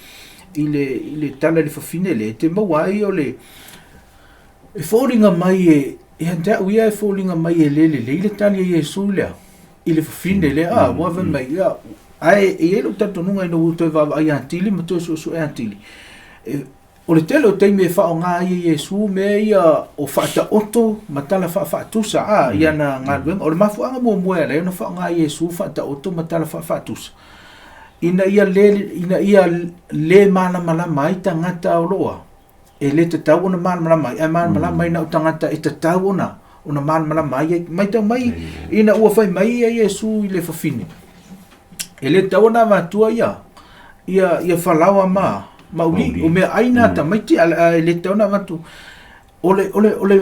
i le, i le tala i le fafine lea, e te maua ai o le, e foliga mai e, ia te au ia e foliga mai e le lelei le tali a Iesu lea, i le fafine lea, a, ua fai mai, ia, ae e i ai lou talitonuga ina ua toe vaavaai atili ma toe suesue atili, e, O le tele o taimi e faaaoga ai e Iesu mea ia o faataoto ma tala faafaatusa a i ana galuega. O le mafuaaga muamua e ala ai ona faaaoga e Iesu faataoto ma tala faafaatusa, ina ia le, ina ia le malamalama ai tagata o lo o e le tatau ona malamalama ai, ae malamalama ai na o tagata e tatau ona ona malamalama ai. Matau mai ina ua fai mai ia Iesu i le fafine, e le tatau ona avatua ia ia ia falaoa ma ma uli o mea ai na tamaiti a e le tatau ona avatu o le o le o le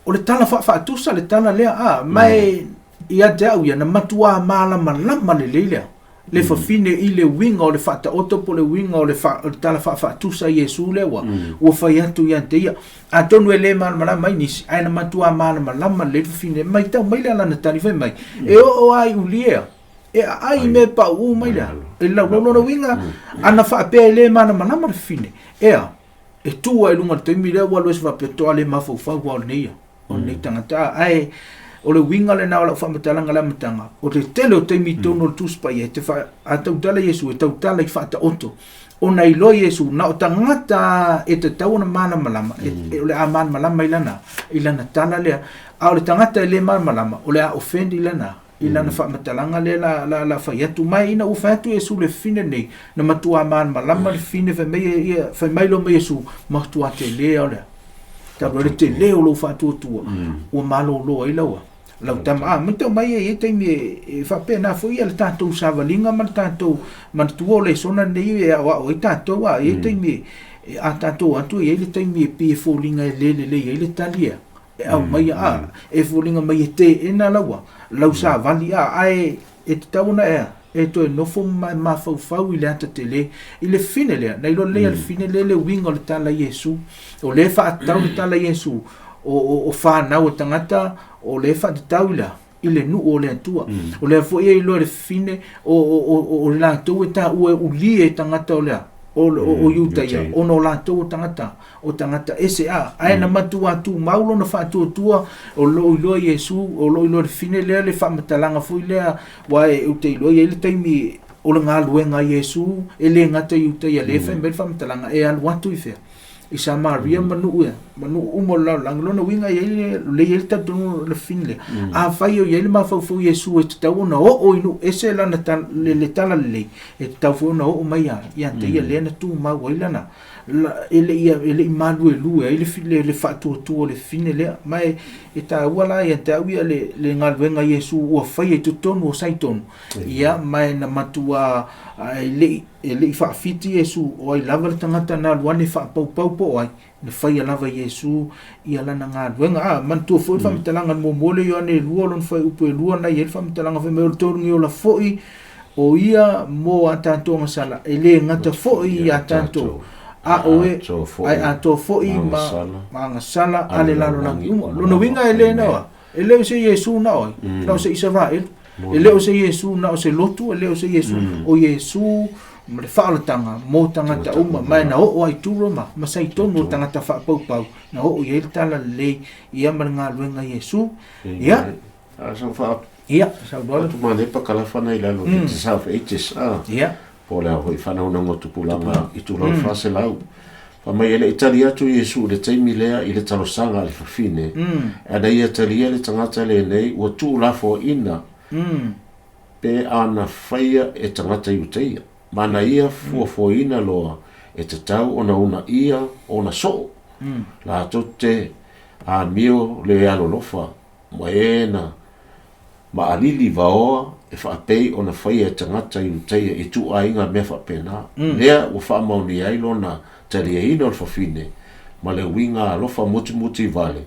o le tala faafaatusa le tala lea a ma e ia te au ia na matuā malamalama lelei lea le fafine i le uiga o le faataoto po o le uiga o le, fa, o le tala faafaatusa Iesu lea ua, ua fai atu ia te ia. Atonu e le malamalama ai nisi, ae na matuā malamalama lelei le fafine. Matau mai le lana tali fai mai, e oo lava i ulia, e aai i mea pauu mai lea e laulau lona uiga ana faapea e le malamalama le fafine ea e tu ai luga le taimi lea ua alu ese faapea toa le mafaufau o lenei ia o lenei tagata ae o le uiga lena o lau faamatalaga le amataga o le tele o taimi i totonu o le Tusi Paia e te fa a tautala Iesu e tautala i faataoto ona iloa Iesu na o tagata e tatau ona malamalama e, o le a malamalama i lana i lana tala lea a o le tagata e le malamalama o le a offend i lana i lana faamatalaga lea la, la, la fai atu mai ina ua fai atu Iesu le fine nei na matua malamalama le fine fai mai ia fai mai lo mai Iesu matua tele o lea talu ai le tele o lou faatuatua ua malolo ai laua lau tama a matau mai e i ai taimi e, e faapena foi ia le tatou savaliga ma le tatou manatua o lesona nei e aoao ai tatou a i ai taimi e, a tatou atu e i ai le taimi e pei e foliga e le lelei ai le tali ea e aumaia a e foliga mai e teena laua lau savali a ae e tatau ona ea e toe nofo ma e mafaufau i le ata tele i le fine lea na iloa lelei a le fine lea le uiga o le tala Iesu o lea e faatatau le tala Iesu o, o, o fanau a tagata o lea e faatatau i le i le nuu o le Atua. O lea foi e iloa le fine o, o, o, o latou e taua e ulie e tagata o lea o, o, o Iutaia, ona o latou o tagata, o tagata ese a. Ae na matua tumau lona faatuatua, o lo o iloa Iesu, o lo o iloa le fine lea le faamatalaga foi lea, aua e, ou te iloa e i ai le taimi o le galuega a Iesu, e le gata i Iutaia, lea e fai mai le faamatalaga, e alu atu i fea? I Samaria ma nuu ea, ma nuu uma o le lalolagi. Lona uiga e i ai le, lea e i ai le talitonuga o le fine lea. Afai o i ai le mafaufau Iesu e tatau ona oo i nuu ese lana tala, le, le tala lelei, e tatau foi ona oo mai ia, ia te ia lea na tumau ai lana, la, e le i, e le i maluelue ai le, le, le faatuatua o le fine lea. Ma e, e taua la ia te au ia le, le galuega a Iesu ua faia i totonu o Saitonu, ia, ma e na matua, e le i, E le i faafiti Iesu, o ai lava le tagata na alu ane faapaupau po o ai, na faia lava e Iesu ia lana galuega. A, manatua foi le faamatalaga le muamua lea Ioane e lua lona fuaiupu e lua na i ai le faamatalaga fai mai o le togiola foi o ia mo a tatou agasala, e le gata foi ia tatou, a o e, ae atoa foi ma, ma agasala a le lalolagi uma. Lona uiga e le na, e le o se Iesu na o ai, na o se Isaraelu. E le o se Iesu na o se lotu, e le o se Iesu, o Iesu ma le faaolataga mo tagata uma, ma e na oo ai Turo ma, ma Saitonu o tagata faapaupau, na oo i ai le tala lelei ia ma le galuega a Iesu. Ia. A sa fa Ia, saunoa. Atu ma le pakalafa nei lalo mm. te South Ages. Ah. Ia. Po le au hoi whanau na tupulanga i tūlau mm. whaselau. Fai mai e le i tali atu Iesu i le taimi lea i le talosaga a le fafine, ana ia talia le tagata lenei ua tuulafoaiina pe a na faia e tagata Iutaia, ma na ia fuafuaina loa e tatau ona uunaia ona soo, latou te amio le alolofa ma e na maʻalili vaoa e faapei ona faia e tagata Iutaia i ituaiga mea faapena, lea ua faamaonia ai lona taliaina o le fafine ma le uiga alofa mutimuti vale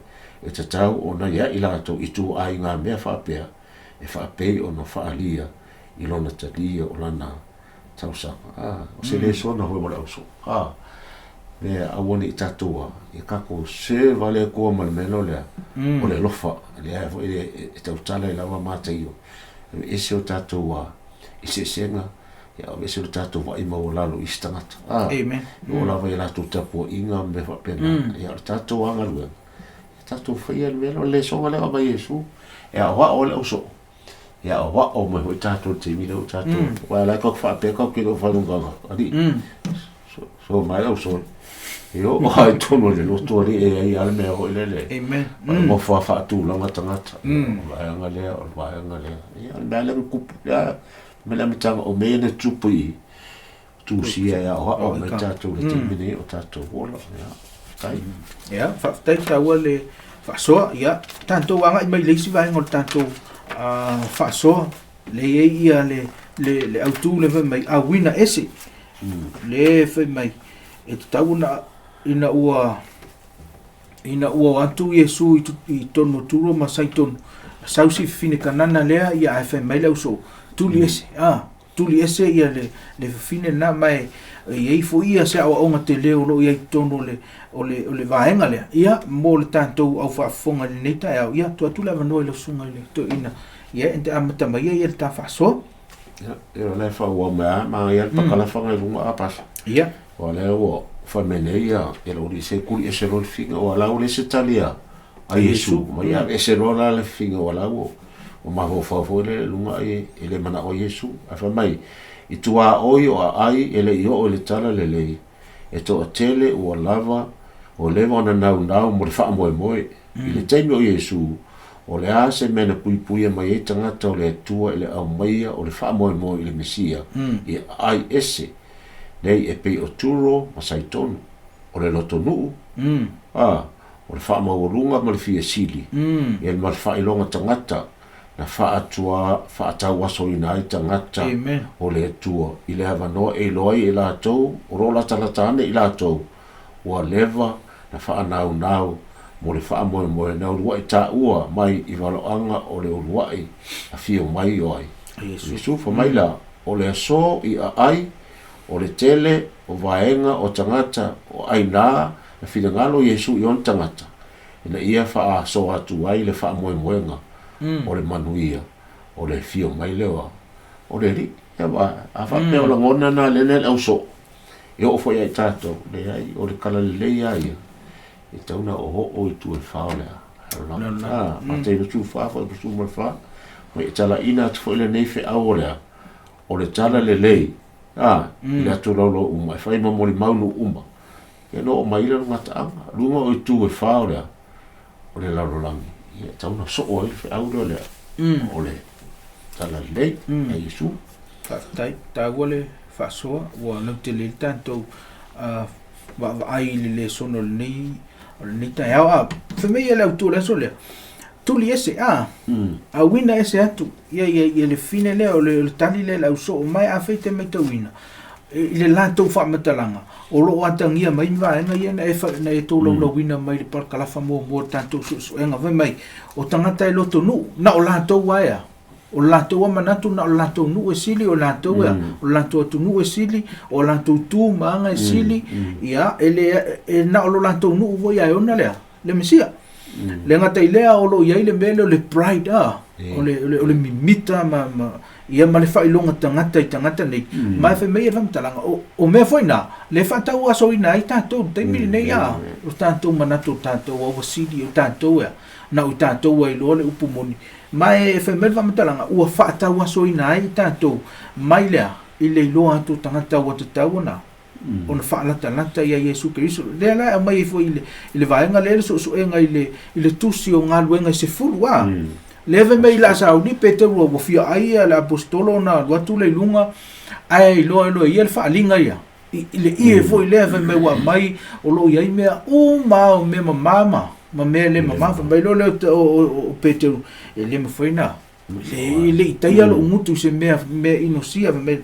e tatau ona ia i latou ituaiga mea faapea e faapei ona faaalia i lona talia o lana tausaga. A, o se lesona foi mo le auso. A, me aua ne i tatou a, ia tatou serve a le Atua ma le mea lea o le, o le alofa. Lea foi e tautala ai lava Mataio, aveese o tatou a, eseesega, ia aveese lo tatou vaai maualalo i isi tagata. A, Amen. E oo lava i a latou tapuaiga ma mea faapena. Ia o le tatou lava galuega, ia tatou faia le mea lea, o le lesona lea ua aumai e Iesu, e aoao ai le ausoo. Ia aoao mai foi tatou i le taimi lea ua tatou, aua o la e tatou te faapea tatou te le o faigaluega alii. So mai au so. E oo lava i totonu o le loto alii e i ai lava le mea foi lele. Amen. O le nofo lava faatulaga tagata. O le vaega lea, o le vaega lea. Ia o le mea lea na tupu, ia mai le amataga o mea ia na tutupu i Tusia e aoao mai tatou i le taimi nei o tatou ola. Ia, faafetai. Ia, faafetai taua le faasoa. Ia, tatou agai mai i le isi vaega o le tatou faasoa. Le i ai ia le autu le fai mai, auina ese. Le fai mai, e tatau ona ina ua o atu Iesu i totonu o Turo ma Saitonu, sau si fafine Kanana lea, ia ae fai mai le ausoo, tuli ese, a. Tuli ese ia le fafine lena ma e i ai foi ia se aoaoga tele o lo o i ai i totonu o le, o le, o le vaega lea. Ia, mo le tatou au faafofoga i lenei taeao, ia, tuu atu le avanoa i lau susuga i le toeaina, ia, e te amata mai ai le ta faasoa. Ia, ia o lea e faaauau mai lava, manaia le pakalafa na i luga a pasa. Ia. O lea ua fai mai nei ia, ia le uli se tuli ese loa le fafine, aua o la ua leai se tali a, a Iesu, mai aveese loa la le fafine aua la ua ua mafaufau foi lele i luga ai e le manao ai Iesu. Ae fai mai, i tuaoi o aai e le i oo i le tala lelei, e toatele ua lava, ua leva ona naunau mo le faamoemoe. I le taimi o Iesu, o le a se mea na puipuia mai ai tagata o le Atua i le aumaia o le faamoemoe i le Mesia i aai ese nei e pei o Turo ma Saitonu, o le lotonuu, a, o le faamaualuga ma le fia sili, ia ma le faailoga tagata na faatua faatauasoina ai tagata Amen. o le Atua i le avanoa e iloa ai e latou o lo o latalata ane i latou ua leva na faanaunau mo le faamoemoe na uluaʻi taua mai i valoaga o le uluaʻi afio mai o ai Iesu. Iesu. Fai mai la, o le aso i aai o le tele o vaega o tagata o ʻainā Na finagalo Iesu i ona tagata ina ia faasoa atu ai le faamoemoega o le manuia o le afio mai lea o le Alii. Ia ma a faapea o lagona na lea le ausoo, e oo foi ia i tatou, leai, o le tala lelei lava ia, e tatau ona oooo i tua i le fa o le lalolagi. A, Mataio 14 foi 14, ma e talaina atu foi lenei feau o le a? O le tala lelei, a, i le atu laulau uma, e fai ma molimau nuu uma. Ia na oo mai le gataaga, luga o itu e fa o le a, o le lalolagi, ia e tatau ona soo ai le feau lea o le a, o le tala lelei a Iesu. Faafetai, taua le faasoa, ua lautele ai le tatou vaavaai i le lesona o lenei, o lenei taeao. A, fai mai ia le autu o le aso lea, tuli ese, a, auina ese atu, ia, ia, ia le fine lea, o le, o le tali lea i le ausoo, ma afai e te matauina, i le latou faamatalaga, o lo o atagia mai ni vaega ia na e, na e tolaulauina mai le parakalafa muamua o le tatou suesuega. Fai mai, o tagata e lotonuu, na o latou lava ea. O le latou lava manatu na o le latou nuu e sili, o latou ea, o le latou atunuu e sili, o latou tu ma aga e sili, ia, e le, e na o lo latou nuu foi ae ona lea, le Mesia. Le gata i lea o lo o i ai le mea lea o le pride, a, o le, o le, o le mimita ma, ma, ia ma le faailoga tagata i tagata nei. Ma e fai mai le faamatalaga, o mea foi na, le faatauasoina ai tatou i le taimi lenei, a, o tatou manatu o tatou a ua sili, o tatou ea, na o i tatou a iloa le upu moni. Ma e fai mai le faamatalaga, ua faatauasoina ai tatou mai lea i le iloa atu o tagata ua tatau ona Ona faalatalata ia Iesu Keriso. Lea la e aumai ai foi i le, i le vaega lea le suesuega i le, i le tusi o galuega e 10 a. Lea fai mai i la sauni Peteru ua fia ai ia le aposetolo ona alu atu lea i luga ae iloa e loa e ia le faaaliga ia. I, i le ie foi lea fai mai ua aumai o lo o i ai mea uma o mea mama ma, ma mea le mama. Fai mai loa lea o, o, o Peteru, e le mafai na E le i taia lou gutu i se mea mea inosia fai mai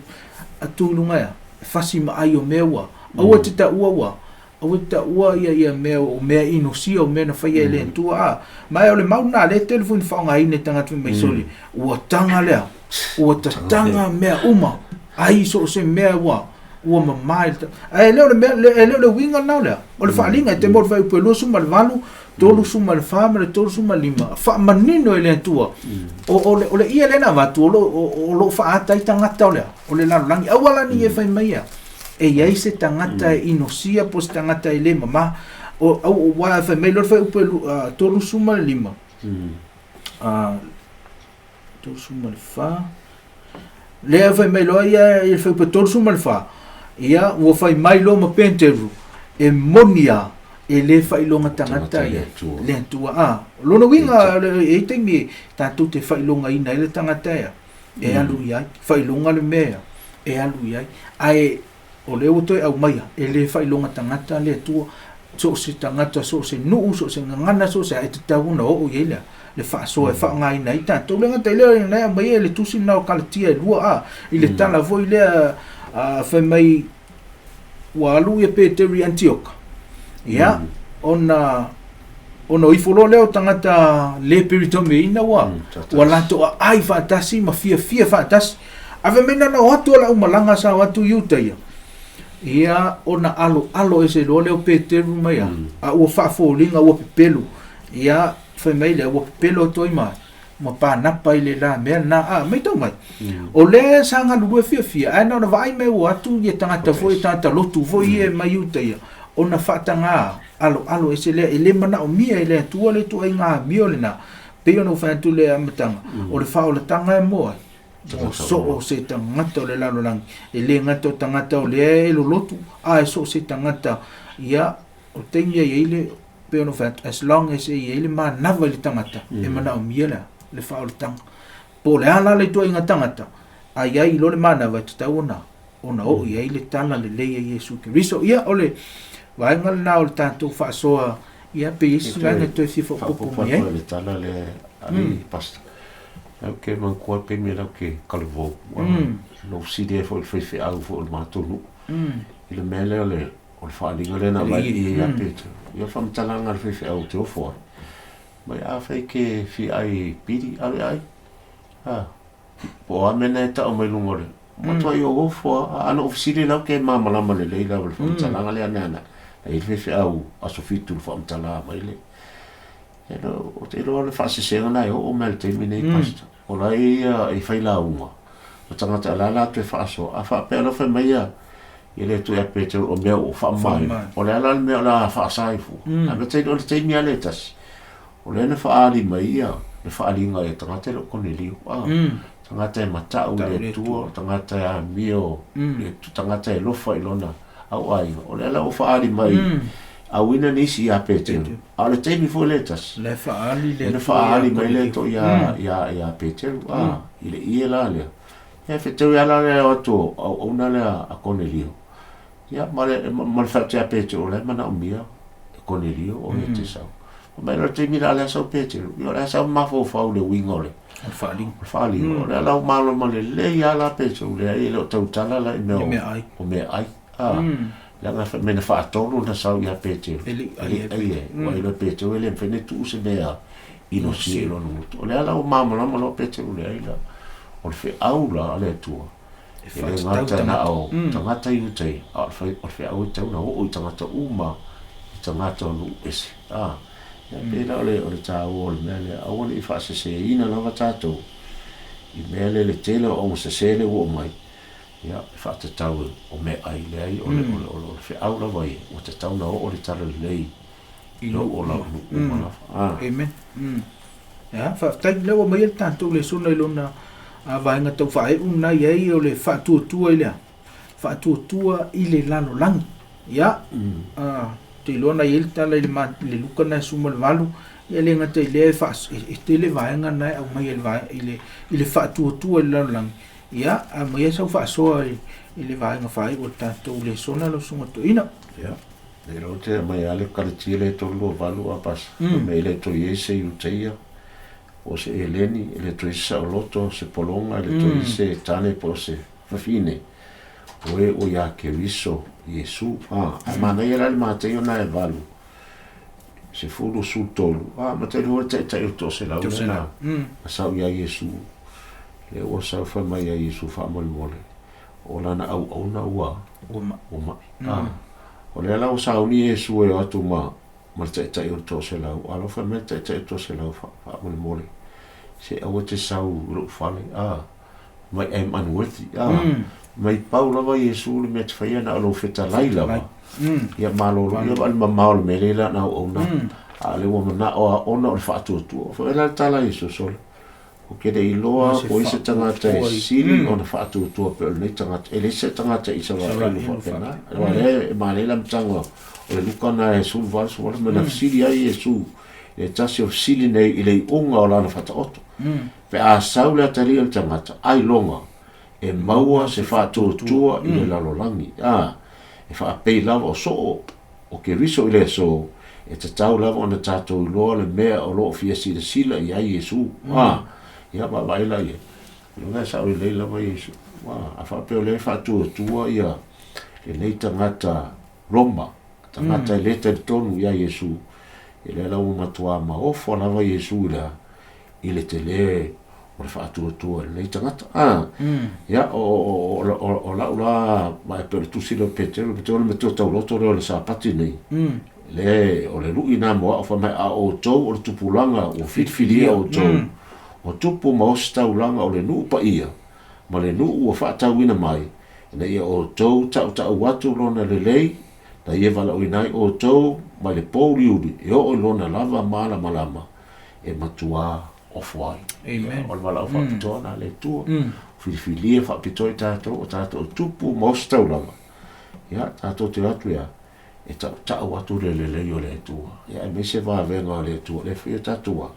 atu i luga ea e fasi ma ai o mea ua aua e te taua ua aua e te taua ia ia mea o mea inosia o mea na faia e le Atua a ma e o le mau lena lea e tele foi na faaaogaina e tagata fai mai sole ua taga lea ua tataga mea uma ai so o se mea ua ua mama i le ae le o le mea e le o le uiga lena o lea o le faaaliga e te mo le fuaiupu e 28 34 ma le 35, faamanino e le Atua, o le ie lea na avatu, o lo o faaata ai tagata o le a? O le lalolagi. Aua la ne i e fai mai ia, e i ai se tagata e inosia po o se tagata e le mama. Aua e fai mai loa le fuaiupu e 35, 34, lea e fai mai loa ia i le fuaiupu e 34, ia ua fai mai loa ma Peteru, e moni a e le faailoga tagata ia le Atua. A, lona uiga e i ai taimi e tatou te faailogaina ai le tagata ia e alu i ai, faailoga le mea ia e alu i ai. Ae o lea ua toe aumaia, e le faailoga tagata le Atua, so o se tagata, so o se nuu, so o se gagana, so o se a, e tatau ona oo i ai le, le faasoa e faaaogaina ai tatou. Le gata i lea, o lena e aumai e le tusi lena o Kalatia e 2 a, i le tala foi lea a, fai mai ua alu ia Peteru i Antioka, ia, ona ona o ifo loa lea o tagata le peritomeina ua, ua latou aai faatasi ma fiafia faatasi. Ae fai mai na ona o atu o lau malaga sa o atu i uta ia, ia ona aloalo ese loa lea o Peteru mai a, a ua faafoliga ua pepelu, ia fai mai lea ua pepelo atu ai ma ma Panapa i le la mea lena, a matau mai, o lea sa galulue fiafia, ae na ona vaai mai ua atu ia tagata foi, tagata lotu foi ia mai uta ia, ona faataga aloalo ese lea, e le manaomia e le Atua le ituaiga amio lena, pei ona ou fai atu i le amataga, o le faaolataga e moa ai. Mo so o se tagata o le lalolagi, e le gata o tagata o lea e lolotu, a e so o se tagata, ia, o le taimi e i ai le, pei ona ou fai atu, as long as e i ai le manava i le tagata, e manaomia le, le faaolataga. Po o le a la le ituaiga tagata, a i ai loa le manava e tatau ona, ona oo i ai le tala lelei a Iesu Keriso. Ia, o le vaega lena o le tatou faasoa, ia, pe i ai se vaega e toe fia faaopoopo mai ai. Faaopoopo atu i le tala lea a le Pastor. Lau ke manatua le taimi lau ke talavou, ua lou fesili ai foi i le faifeau foi o le matou nuu, i le mea lea o le o le faaaliga lea na aumai i i ia Peter. Ia o le faamatalaga a le faifeau ou te ofo ai, mai afai e te fia ai pili, ave ai. A, po o a mea na e tau mai luga o le, matuai ou ofo lava. A na ou fesili la ou te malamalama lelei lava i le faamatalaga lea na na i ai le faifeau aso Fitu i le faamatala mai lea. Ou te iloa o le faasesega lena e oo mai i le taimi nei, Pastor. O la e ia e fai lauga, o tagata o la e latou e faasoa. A faapea loa fai mai ia le Atua ia Peteru o mea ua faamamaina, o le a la le mea o le a faasa ai fua? Ae matai o le taimi lava lea e tasi, o lea na faaali mai ia le faaaliga i tagata e le o Konelio. Tagata e matau i le Atua, tagata e amio, tagata e alofa i lona auaiga. O lea la ua faaali mai auina nisi ia Peteru. A o le taimi foi lea e tasi. Le faaali le Le faaali mai le to ia ia ia Peteru a i le ie la lea. Ia fetau ia la lea o atu auauna lea a Konelio. Ia ma le ma le faatea Peteru o le manaomia e Konelio o le te sau. Mai le taimi la lea sau Peteru. Ia o lea sau mafaufau le uiga o le faaliga. O le faaliga. O lea la ua malamalama lelei lava la Peteru lea e le o tautala la i mea o meaai. Leaga fai mai na faatolu na sau ia Peteru. E le i ai e Peteru. Ua iloa e Peteru e le mafai ona tuu se mea inosia i lona gutu. O lea la ua malamalama loa Peteru leai la, o le feau la a le Atua, e le gata na o tagata i uta ia, a o le feau e tatau ona oo i tagata uma, i tagata o nuu ese. Ia pei la o le taua o le mea lea, aua ne i faaseseina lava tatou i mea lea i le tele o augasese lea ua oo mai, Ia, e faatatau o meaai, leai, o le, o le, o le feau lava ia, ua tatau ona oo le talalelei i lou ola o nuu uma lava. Ah. Amen. Ia, faafetai, lea ua maia le tatou lesona i lona vaega tau faaeu lena i ai o le faatuatua i le a? Faatuatua i le lalolagi. Ia, ou te iloa na i ai le tala i le, i le Luka na e 18, ia le gata i lea e, faa, e tele vaega na e aumai i le, i le, i le faatuatua i le lalolagi, ia, aumai ai sau faasoa i, i le vaega faaiu o le tatou lesona lau Susuga Toeaina. Ia, le iloa te aumai lava le Kalatia le 3:28 a pasa, mm. Mai le toe i ai se Iutaia, o se Eleni, e le toe i se saoloto, se pologa, e le toe i se tane po o se fafine, o e ua iā Keriso Iesu. A, ae manaia la le Mataio na e valu, sefulu sulu tolu, a, ma taili hoi taitai o toaselau le na, na sau iā Iesu. Le ua sau fai mai iā Iesu faamolemole, o lana auauna ua, ua ma'i. A, o lea la ua sauni Iesu e o atu ma, ma le taitai o le toaselau, a la fai mai le taitai o le toaselau faamolemole, se aua te sau i lou fale, a, mai I'm unworthy a mai pau lava Iesu le mea te faia na o lou fetalai lava ia malolo ia vaai le mamao o le mea lea la na auauna a le ua manao a ona o le faatuatua foi la le tala Iesu sole o ke le iloa po i se tagata e sili ona faatuatua pe o lenei tagata e le se tagata i Israeli faapena wa le e male la mtanga o le Luka na e sulu valu sulu me na sili ai Iesu le tasi o sili nei i le iuga o lana whataoto Pe a sau le atalii o le tagata, ailoga, e maua se faatuatua i le lalolagi, ā, e faapei lava o soo o Keriso i le aso, e tatau lava ona tatou iloa le mea o lo o fia silasila i ai Iesu, ā, ia vaavaai la i ai. Loga e sao lelei lava Iesu, ā, a faapea o lea e faatuatua ia lenei tagata Roma, tagata e le talitonu iā Iesu, ia lea la ua matuā maofa lava Iesu i le a? I le tele o le faatuatua i lenei tagata. A, ia, o lau la, ma e pei o le tusi lea o Petero, Petero o le matua tauloto lea o le Sapati nei, le, o le lui na mo au, fai mai, a o outou o le tupulaga ua filifilia outou, o tupu ma ositaulaga o le nuu paia, ma le nuu ua faatauina mai, ina ia outou tautau atu lona lelei, na ia valaauina ai outou mai le pouliuli e oo i lona lava malamalama, e matuā ofo ai. Amen. O le valaau faapitoa na le Atua. Filifilia faapitoa i tatou, o tatou tupu ma ositaulaga. Ia, tatou te o atu ia, e tautau atu le lelei o le Atua. Ia, aemaise vavega o le Atua, lea foi o tatou a,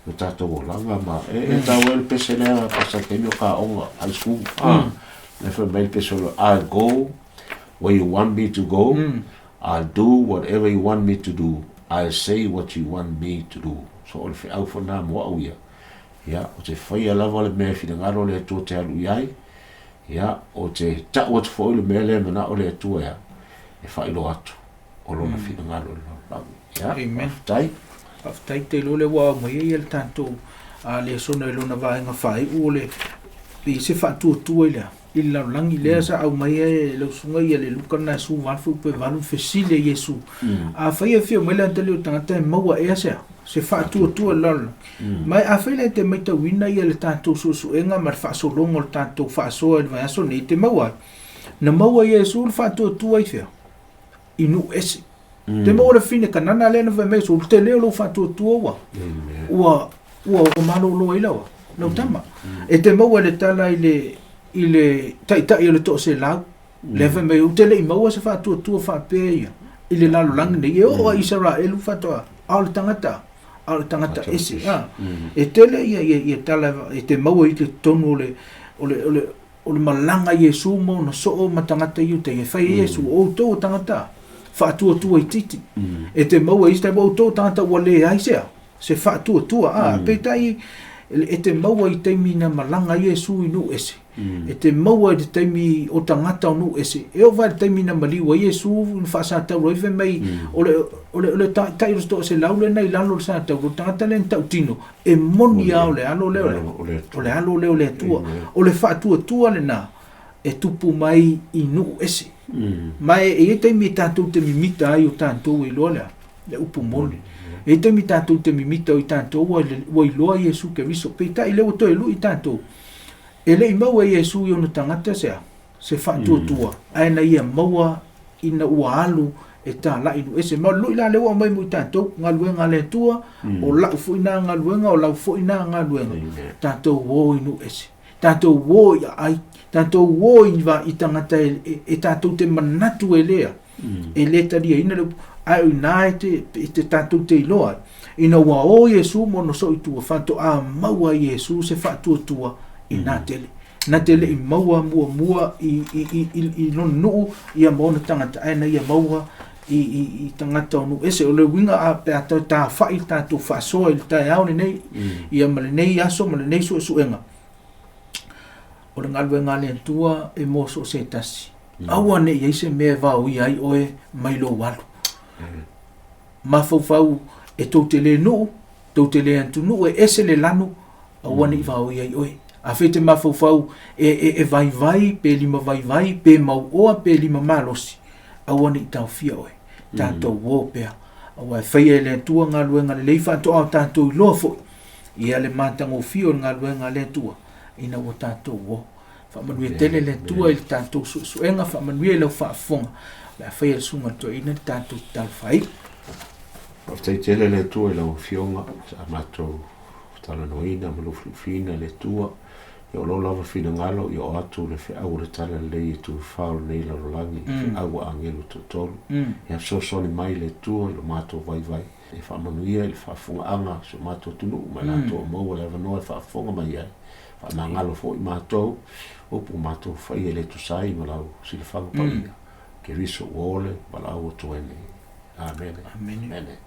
o tatou olaga ma, e tau ai le pese lea, pasa taimi o ka aoga, high school, lea fai mai le pese o le, I'll go where you want me to go, I'll do whatever you want me to do, I'll say what you want me to do. So o le feau foi lena mo au ia. Ia, o te faia lava le mea e finagalo le Atua te alu i ai, ia, o te tau atu foi le mea lea e manao le Atua ia, e faailoa atu o lona finagalo i le lalolagi. Ia, Amen. faafetai. Faafetai te iloa lea ua aumai ai le tatou lesona i lona vaega faaiu o le i se faatuatua i le a? I le lalolagi lea sa aumai ai e lau susuga ia le Luka lena e 18 pe 8 fesili a Iesu. Afai e afio mai le atalii o le tagata e maua ea se a? Se faatuatua i le lalolagi. Ma e afai la e te maitauina ia le tatou suesuega ma le faasologa o le tatou faasoa i le vaiaso nei e te maua ai. Na maua e Iesu le faatuatua i fea? I nuu ese. Te maua le fine Kanana lea na fai mai Iesu, o le tele o lou faatuatua ua, ua, ua, ua malolo ai lau, lau tama. E te maua le tala i le, i le taitai o le toaselau, lea fai mai, ou te le i maua se faatuatua faapea ia i le lalolagi nei. E oo a Isaraelu faatoa, a o le tagata, a o le tagata ese. A, e tele ia, ia, ia tala e te maua i totonu o le, o le, o le, O le malaga a Iesu ma ona soo ma tagata Iutai e fai ai Iesu, o outou o tagata faatuatua itiiti. E te maua i isi taimi, o outou o tagata ua leai se a? Se faatuatua. A, peitai, e te maua i taimi na malaga ai Iesu i nuu ese. E te maua i te taimi o tagata o nuu ese. E oo vae i le taimi na maliu ai Iesu, na faasatauro ai, fai mai, o le, o le, o le taitai o le toaselau lena i lalo o le satauro, o le tagata lea na tautino, E moni lava o le alo lea o le alo lea o le Atua. O le faatuatua lena e tupu mai i nuu ese. Ma e i ai taimi e tatou te mimita ai o tatou e iloa le a? Le upu moni. E i ai taimi tatou te mimita o tatou ua iloa Iesu Keriso. Peitai lea ua toe lui tatou. E le i maua e Iesu i ona tagata se a? Se faatuatua, ae na ia maua ina ua alu e talai nuu ese. Ma o le lui la lea ua aumai mo i tatou, galuega a le Atua, o lau foi na galuega, o lau foi na galuega, tatou o i nuu ese, tatou o i aai, Tatou o i va i tagata e, e, e tatou te manatu e lea, e le taliaina le upu, ae o ina e te, e te tatou te iloa ai. Ina ua o Iesu ma ona soo i tua, faatoa maua e Iesu se faatuatua i na tele. Na te le i maua muamua i, i, i, i, i lona nuu ia ma ona tagata, ae na ia maua i, i, i tagata o nuu ese. O le uiga a pe a toe tafa'i le tatou faasoa i le taeao lenei, ia ma lenei aso ma lenei suesuega, o le galuega a le Atua e mo so o se tasi. Aua ne i ai se mea e vaoia ai oe mai lou alu. Mafaufau e tou te le nuu, tou te le atunuu e ese le lanu, aua ne i vaoia ai oe. Afai e te mafaufau e, e, e vaivai, pe lima vaivai, pe mauoa, pe lima malosi, aua ne i taofia oe. Tatou o pea. Aua e faia e le Atua galuega lelei faatoa o tatou iloa foi ia le matagofie o le galuega a le Atua ina ua tatou o. Faamanuia tele le Atua i le tatou suesuega, faamanuia i lau faafofoga, o le a faia e le Susuga i le Toeaina le tatou tatalo faaiu. Faafetai tele le Atua i lau Afioga sa matou talanoaina ma lufilufiina le Atua. Ia o lou lava finagalo ia oo atu le feau o le Talalelei e tufa o lenei lalolagi, feau a agelu toatolu. Ia fesoasoani mai le Atua i lo matou vaivai. E faamanuia i le faafofogaaga a si o matou atunuu ma i latou o maua le avanoa e faafofoga mai ai. Faamagalo foi matou, upu matou faia e le tusa ai ma lau silafaga paia. Keriso ua ole, valaau atu ai nei. Amene. Amene.